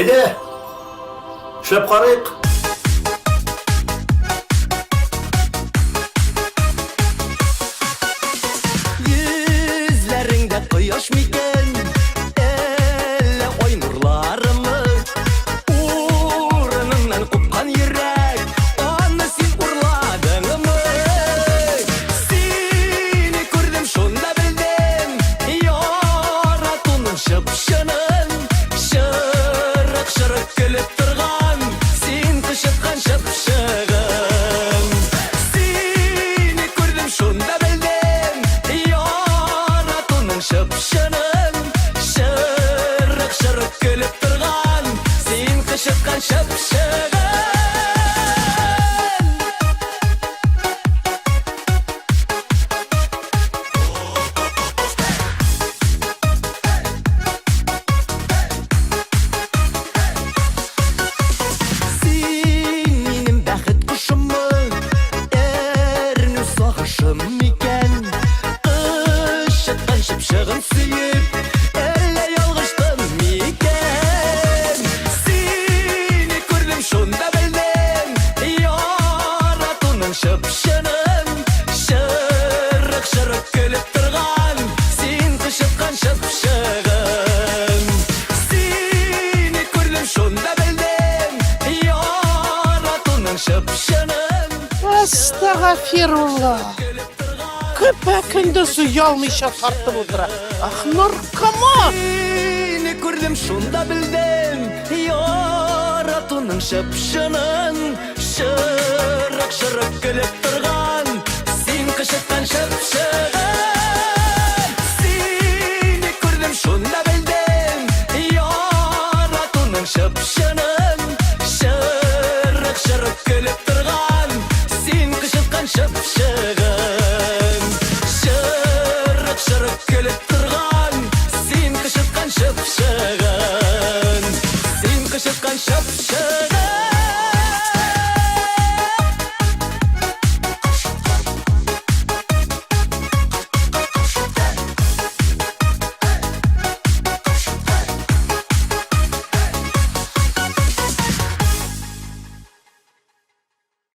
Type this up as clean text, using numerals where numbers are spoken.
Әйдә, эшләп карыйк. Йөзләреңдә кояш микән, әллә ай нурларымы? Урыныннан купкан йөрәк, аны син урладыңмы? Сине күрдем, шунда белдем, яратуның чып-чынын. Чырык-чырык көлеп торган, син кычыткан чыпчыгын. Сине күрдем, шунда белдем, яратуның чып-чынын. Чырык-чырык көлеп торган, син кычыткан чыпчыгын. Син минем бәхет кошыммы, әрнү сагышым микән? Кычыткан чыпчыгын сөеп, әллә ялгыштым микән? Сине күрдем, шунда белдем, яратуның чып-чынын. Чырык-чырык көлеп торган, син кычыткан чыпчыгын. Сине күрдем, шунда белдем, яратуның чып-чынын. Әстәгафирулла. Көпә-көндез оялмыйча тартып утыра. Ах, наркоман! Сине күрдем, шунда белдем, яратуның чып-чынын. Чырык-чырык көлеп торган, син кычыткан чыпчыгын. Сине күрдем, шунда белдем, яратуның чып-чынын. Чырык-чырык көлеп торган, син кычыткан чыпчыгын. Чырык-чырык көлеп торган, син кычыткан чыпчыгын. Син кычыткан чыпчыгын.